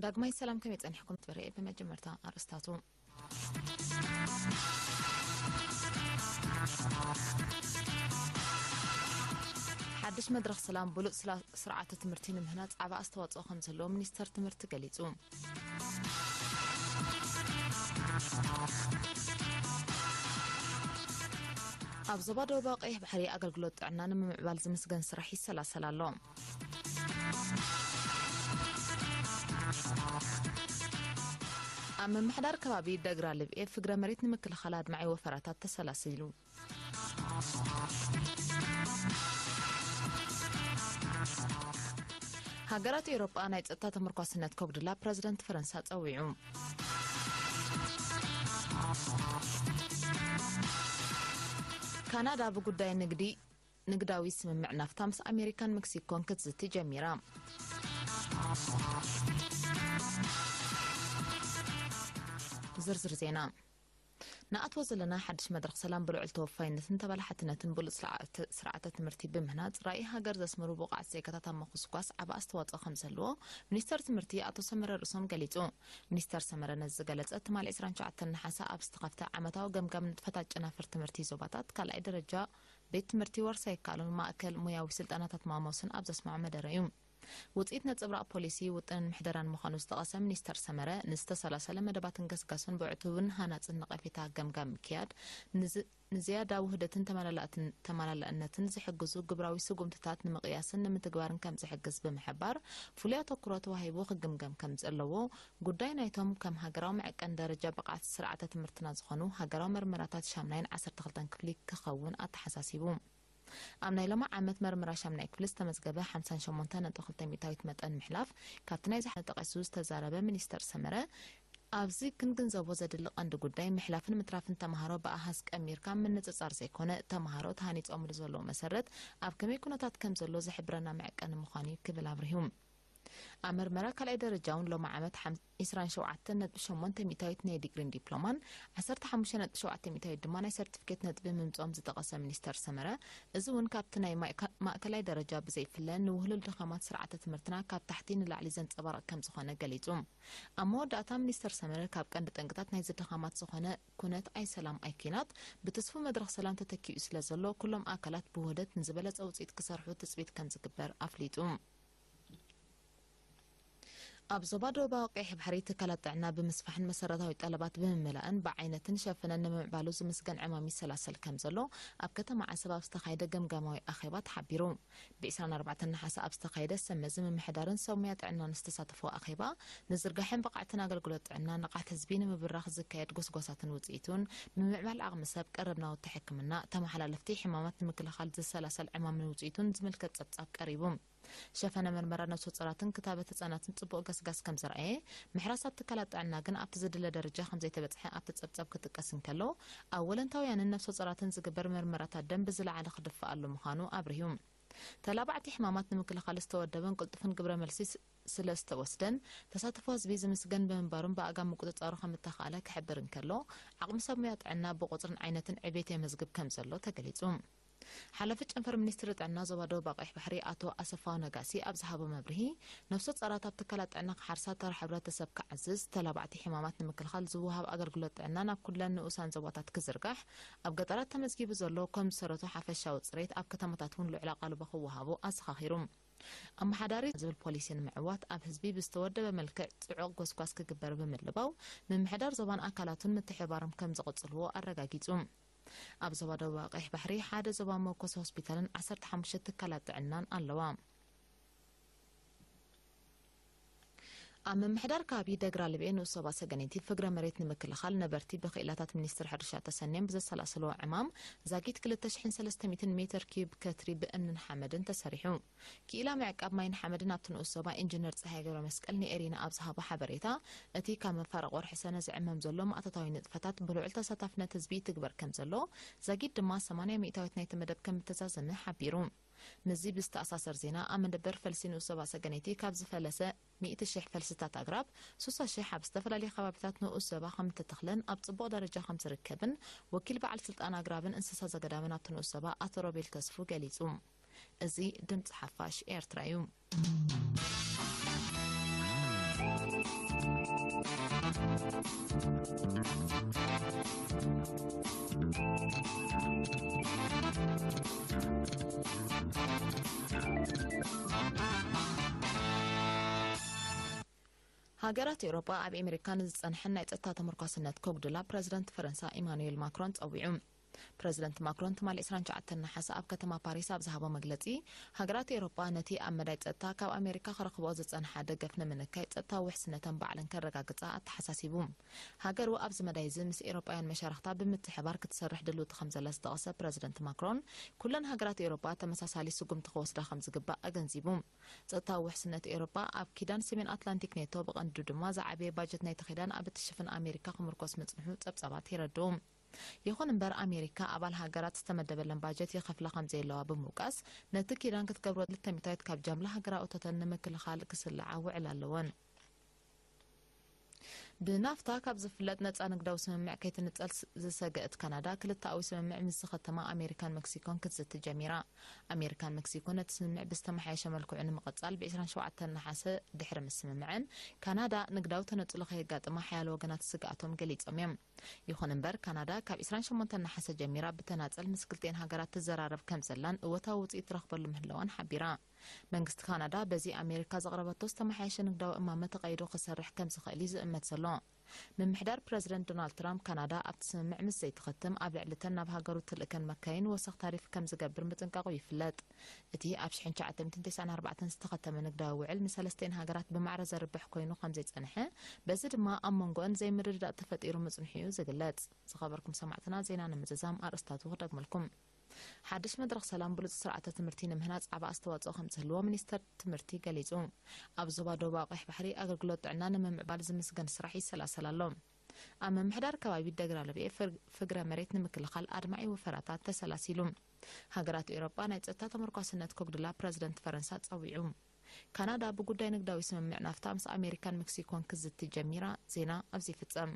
ዳግማይ ሰላም፣ ከመይ ጸኒሕኩም? ትበርኤ ብመጀመርታ ኣርእስታቱ። ሓድሽ መድረኽ ሰላም ብሉጽ ስላ-፣ ስርዓተ ትምህርቲ ንምህናጽ ዓቢ ኣስተዋጽኦ ከም ዘለዎ ሚኒስተር ትምህርቲ ገሊጹ። ኣብ ዞባ ደቡባዊ ቀይሕ ባሕሪ ኣገልግሎት ጥዕና ንምምዕባል ዝምስገን ስራሕ ይሰላሰል ኣሎ። ኣብ ምምሕዳር ከባቢ ደግራ ልብኤ ፍግረ መሬት ንምክልኻል ኣድማዒ ወፈራታት ተሰላሲሉ። ሃገራት ኤውሮጳ ናይ ጸጥታ ተመርኳስነት ከጉድላ ፕረዚደንት ፈረንሳ ጸዊዑ። ካናዳ ብጉዳይ ንግዲ፣ ንግዳዊ ስምምዕ ናፍታ ምስ ኣሜሪካን ሜክሲኮን ክትዝቲ ጀሚራ። ዝርዝር ዜና። ንኣትዎ ዘለና ሓድሽ መድረኽ ሰላም ብልዑል ተወፋይነትን ተበላሓትነትን ብሉጽ ስርዓተ፣ ስርዓተ ትምህርቲ ብምህናጽ ራእይ ሃገር ዘስምሩ ብቑዓት ዜጋታት ኣብ ምኹስኳስ ዓቢ ኣስተዋጽኦ ከም ዘለዎ ሚኒስተር ትምህርቲ ኣቶ ሰመረ ርእሶም ገሊጹ። ሚኒስተር ሰመረ ነዚ ዝገለጸ ትማሊ ዕስራን ትሽዓተን ነሓሰ ኣብ ዝተኸፍተ ዓመታዊ ገምጋም ንጥፈታት ጨናፍር ትምህርቲ ዞባታት ካልኣይ ደረጃ ቤት ትምህርቲ ዋርሳይ ይከኣሎን ማእከል ሞያዊ ስልጠናታት ማሞስን ኣብ ዘስምዖ መደረ እዩ። ውጽኢት ነጸብራቕ ፖሊሲ፣ ውጥንን ምሕደራን ምዃኑ ዝጠቐሰ ሚኒስተር ሰመረ፣ ንዝተሰላሰለ መደባትን ገስጋስን ብዕቱብን ሃናጽን ነቐፌታ ገምጋም ምክያድ፣ ንዝ-፣ ንዝያዳ ውህደትን ተመላላእትን-፣ ተመላላእነትን ዝሕግዙ ግብራዊ ስጉምትታት ንምቕያስን ንምትግባርን ከም ዝሕግዝ ብምሕባር፣ ፍሉይ ኣተኩሮ ተዋሂቡ ክግምገም ከም ዘለዎ፣ ጉዳይ ናይቶም ከም ሃገራዊ መዐቀኒ ደረጃ ብቕዓት ስርዓተ ትምህርትና ዝኾኑ ሃገራዊ መርመራታት ሻምናይን ዓሰርተ ክልተን ክፍሊ ክኸውን ኣተሓሳሲቡ። ኣብ ናይ ሎሚ ዓመት መርመራ ሻምናይ ክፍሊ ዝተመዝገበ ሓምሳን ሸሞንተን ነጥቢ ክልተ ሚእታዊት መጠን ምሕላፍ ካብቲ ናይ ዝሓለፈ ጠቒሱ ዝተዛረበ ሚኒስተር ሰመረ፣ ኣብዚ ክንግንዘቦ ዘድሊ ቀንዲ ጉዳይ ምሕላፍን ምትራፍን ተምሃሮ ብኣሃዝ ቀሚርካ ምንጽጻር ዘይኮነ፣ ተምሃሮ ተሃኒጾምሉ ዘለዉ መሰረት ኣብ ከመይ ኩነታት ከም ዘሎ ዝሕብረና መዐቀኒ ምዃኑ እዩ ክብል ኣብሪሁ። ኣብ መርመራ ካልኣይ ደረጃ እውን ሎሚ ዓመት ሓም-፣ ዕስራን ሸውዓተን ነጥቢ ሸሞንተ ሚእታዊት ናይ ዲግሪን ዲፕሎማን፣ ዓሰርተ ሓሙሽተ ነጥቢ ሸውዓተ ሚእታዊት ድማ ናይ ሰርቲፊኬት ነጥቢ ምምጽኦም ዝጠቐሰ ሚኒስተር ሰመረ፣ እዚ እውን ካብቲ ናይ ማእከ-፣ ማእከላይ ደረጃ ብዘይፍለ ንውህሉል ድኻማት ስርዓተ ትምህርትና ካብ ታሕቲ ንላዕሊ ዘንጸባርቕ ከም ዝኾነ ገሊጹ። ኣብ መወዳእታ ሚኒስተር ሰመረ ካብ ቀንዲ ጠንቅታት ናይዚ ድኻማት ዝኾነ ኩነት ኣይሰላም ኣይኪናት ብትስፉ መድረኽ ሰላም ተተኪኡ ስለ ዘሎ ኩሎም ኣካላት ብውህደት ንዝበለጸ ውጽኢት ክሰርሑ ትጽቢት ከም ዝግበር ኣፍሊጡ። ኣብ ዞባ ደቡባዊ ቀይሕ ባሕሪ ትካላት ጥዕና ብምስፋሕን መሰረታዊ ጠለባት ብምምላእን ብዓይነትን ሸፈነን ንምምዕባሉ ዝምስገን ዕማም ይሰላሰል ከም ዘሎ ኣብ ከተማ ዓሰብ ኣብ ዝተኻየደ ገምጋማዊ ኣኼባ ተሓቢሩ። ብ ዕስራን ኣርባዕተን ነሓሰ ኣብ ዝተኻየደ ሰብ መዚ ምምሕዳርን ሰብ ሙያ ጥዕናን ዝተሳተፎ ኣኼባ፣ ንዝርጋሐን ብቕዓትን ኣገልግሎት ጥዕና ንቕሓት ህዝቢ ንምብራኽ ዝካየድ ጎስጓሳትን ውጽኢቱን፣ ንምምዕባል ዓቕሚ ሰብ፣ ቀረብ ናውቲ ሕክምና፣ ተመሓላለፍቲ ሕማማት ንምክልኻል ዝሰላሰል ዕማምን ውጽኢቱን ዝምልከት ጸብጻብ ቀሪቡ። ሸፈነ መርመራ ነፍሰ ጾራትን ክታበት ህጻናትን ጽቡቕ ገስጋስ ከም ዘርኣየ፣ ምሕራስ ኣብ ትካላት ጥዕና ግን ኣብቲ ዝድለ ደረጃ ከም ዘይተበጽሐ ኣብቲ ጸብጻብ ክጥቀስ እንከሎ፣ ኣብ ወለንታውያንን ነፍሰ ጾራትን ዝግበር መርመራታት ደም ብዝለዓለ ክድፈኣሉ ምዃኑ ኣብሪሁ። ተላባዕቲ ሕማማት ንምክልኻል ዝተወደበን ቅልጡፍን ግብረ መልሲ ስ-፣ ስለ ዝተወስደን፣ ተሳትፎ ህዝቢ ዝምስገን ብምንባሩን ብኣጋ ምቁጽጻሩ ከም እተኻእለ ክሕብር እንከሎ፣ ዓቕሚ ሰብ ሙያ ጥዕና ብቁጽርን ዓይነትን ዕቤት የመዝግብ ከም ዘሎ ተገሊጹ። ሓላፊ ጨንፈር ሚኒስትሪ ጥዕና ዞባ ደቡብ ቀይሕ ባሕሪ ኣቶ ኣሰፋው ነጋሲ ኣብ ዝሃቦ መብርሂ፣ ነፍሰ ጾራት ኣብ ትካላት ጥዕና ክሓርሳ፣ ተራ ሕብረተሰብ ክዓዝዝ፣ ተላባዕቲ ሕማማት ንምክልኻል ዝወሃብ ኣገልግሎት ጥዕና ናብ ኩለን ንኡሳን ዞባታት ክዝርጋሕ፣ ኣብ ገጠራት ተመዝጊቡ ዘሎ ከም ዝሰረቱ ሓፈሻዊ ጽሬት ኣብ ከተማታት እውን ልዑል ኣቓልቦ ክወሃቦ ኣዘኻኺሩ። ኣመሓዳሪ ዝብል ፖሊሲ ንምዕዋት ኣብ ህዝቢ ብዝተወደበ መልክዕ ጽዑቕ ጎስጓስ ክግበር ብምልባው፣ ምምሕዳር ዞባን ኣካላቱን ምትሕብባሮም ከም ዝቕጽልዎ ኣረጋጊጹ። ኣብ ዞባ ደቡብ ቀይሕ ባሕሪ ሓደ ዞባ መወከሲ ሆስፒታልን ዓሰርተ ሓሙሽተ ትካላት ጥዕናን ኣለዋ። ኣብ ምምሕዳር ከባቢ ደግራ ልብኤ ንኡስ ዞባ ሰገነይቲ ፍግረ መሬት ንምክልኻል ነበርቲ ብክኢላታት ሚኒስቴር ሕርሻ ተሰንዮም ብዘሰላሰልዎ ዕማም ዛጊት ክልተ ሽሕን ሰለስተ ሚእትን ሜትር ኪዩብ ከትሪ ብእምንን ሓመድን ተሰሪሑ። ክኢላ ምዕቃብ ማይን ሓመድን ኣብቲ ንኡስ ዞባ ኢንጂነር ጸሃየ ገብረመስቀል ንኤሪና ኣብ ዝሃቦ ሓበሬታ፣ እቲ ካብ መፋርቕ ወርሒ ሰነ ዝዕመም ዘሎ ማእቶታዊ ንጥፈታት ብልዑል ተሳታፍነት ህዝቢ ይትግበር ከም ዘሎ፣ ዛጊት ድማ ሰማንያ ሚእታዊት ናይቲ መደብ ከም እተዛዘመ ሓቢሩ። ምስዚ ብዝተኣሳሰር ዜና፣ ኣብ መደበር ፈልሲ ንኡስ ዞባ ሰገነይቲ ካብ ዝፈለሰ ሚእቲ ሽሕ ፈልስታት ኣግራብ፣ ሱሳ ሽሕ ኣብ ዝተፈላለየ ከባቢታት ንኡስ ዞባ ከም እተተኽለን ኣብ ጽቡቕ ደረጃ ከም ዝርከብን ወኪል በዓል ስልጣን ኣግራብን እንስሳ ዘገዳምን ኣብቲ ንኡስ ዞባ ኣቶ ሮቤል ተስፉ ገሊጹ። እዚ ድምጺ ሓፋሽ ኤርትራ እዩ። ሃገራት ኤውሮጳ ኣብ ኣሜሪካ ንዝጸንሐን ናይ ጸጥታ ተመርኳስነት ከጉድላ ፕረዚደንት ፈረንሳ ኢማኑኤል ማክሮን ጸዊዑ። ፕረዚደንት ማክሮን ትማሊ ዕስራን ትሽዓተን ነሓሰ ኣብ ከተማ ፓሪስ ኣብ ዝሃቦ መግለጺ፣ ሃገራት ኤውሮጳ ነቲ ኣብ መዳይ ጸጥታ ካብ ኣሜሪካ ክረኽብኦ ዝጸንሓ ደገፍ ንምንካይ ጸጥታዊ ውሕስነተን ባዕለን ከረጋግጻ ኣተሓሳሲቡ። ሃገሩ ኣብዚ መዳይ እዚ ምስ ኤውሮጳውያን መሻርኽታ ብምትሕባር ክትሰርሕ ድልውቲ ከም ዘላ ዝጠቐሰ ፕረዚደንት ማክሮን፣ ኩለን ሃገራት ኤውሮጳ ተመሳሳሊ ስጉምቲ ክወስዳ ከም ዝግባእ ኣገንዚቡ። ጸጥታዊ ውሕስነት ኤውሮጳ ኣብ ኪዳን ሰሜን ኣትላንቲክ ኔቶ ብቐንዱ ድማ ዝዓበየ ባጀት ናይቲ ኪዳን ኣብ እትሽፍን ኣሜሪካ ክምርኮስ ምጽንሑ ጸብጻባት የረድኡ። ይኹን እምበር ኣሜሪካ ኣባል ሃገራት ዝተመደበለን ባጀት ይኸፍላ ከም ዘየለዋ ብምውቃስ ነቲ ኪዳን ክትገብሮ ልተሚታዊት ካብ ጃምላ ሃገራዊ እቶተን ንምክልኻል ክስልዓ ውዕል ኣለወን። ብናፍታ ካብ ዝፍለጥ ነጻ ንግዳዊ ስምምዕ ከይትንጸል ስ- ዝሰገእት ካናዳ ክልተኣዊ ስምምዕ ምስ ዝኸተማ ኣሜሪካን መክሲኮን ክትዝቲ ጀሚራ። ኣሜሪካን መክሲኮን ነቲ ስምምዕ ብዝተመሓየሸ መልክዑ ንምቕጻል ብ ዕስራን ሸውዓተን ነሓሰ ድሕሪ ምስምምዐን ካናዳ ንግዳዊ ተነጽሎ ከየጋጥማ ሓያሎ ወገናት ስግኣቶም ገሊጾም እዮም። ይኹን እምበር ካናዳ ካብ ዕስራን ሸሞንተን ነሓሰ ጀሚራ ብተናጸል ምስ ክልቲኤን ሃገራት ትዘራረብ ከም ዘላን እወታዊ ውጽኢት ትረኽበሉ ምህላዋን ሓቢራ። መንግስቲ ካናዳ በዚ ኣሜሪካ ዘቕረበቶ ዝተመሓየሸ ንግዳዊ እማመ ተቐይዶ ክሰርሕ ከም ዝኽእል እዩ ዝእመት ዘሎ። ምምሕዳር ፕረዚደንት ዶናልድ ትራምፕ ካናዳ ኣብቲ ስምምዕ ምስ ዘይትኸትም ኣብ ልዕሊ እተን ናብ ሃገሩ ትልእከን መካይን ወሰኽ ታሪፍ ከም ዝገብር ምጥንቃቑ ይፍለጥ። እቲ ኣብ ሽሕን ትሽዓተ ሚእትን ተስዓን ኣርባዕተን ዝተኸተመ ንግዳዊ ውዕል ንሰለስቲኤን ሃገራት ብማዕረ ዘርብሕ ኮይኑ ከም ዘይጸንሐ፣ በዚ ድማ ኣብ መንጎአን ዘይምርድዳእ ተፈጢሩ ምጽንሑ እዩ ዝግለጽ። ዝኸበርኩም ሰማዕትና ዜና ንምዝዛም ኣርእስታቱ ክደግመልኩም። ሓድሽ መድረኽ ሰላም ብሉጽ ስርዓተ ትምህርቲ ንምህናጽ ዓቢ ኣስተዋጽኦ ከም ዝህልዎ ሚኒስተር ትምህርቲ ገሊጹ። ኣብ ዞባ ደቡባዊ ቀይሕ ባሕሪ ኣገልግሎት ጥዕና ንምምዕባል ዝምስገን ስራሕ ይሰላሰል ኣሎ። ኣብ ምምሕዳር ከባቢ ደግራ ለብኤ ፍር- ፍግረ መሬት ንምክልኻል ኣድማዒ ወፈራታት ተሰላሲሉ። ሃገራት ኤውሮጳ ናይ ጸጥታ ተመርኳስነት ከጉድላ ፕረዚደንት ፈረንሳ ጸዊዑ። ካናዳ ብጉዳይ ንግዳዊ ስምምዕ ናፍታ ምስ ኣሜሪካን ሜክሲኮን ክዝቲ ጀሚራ። ዜና ኣብዚ ይፍጸም።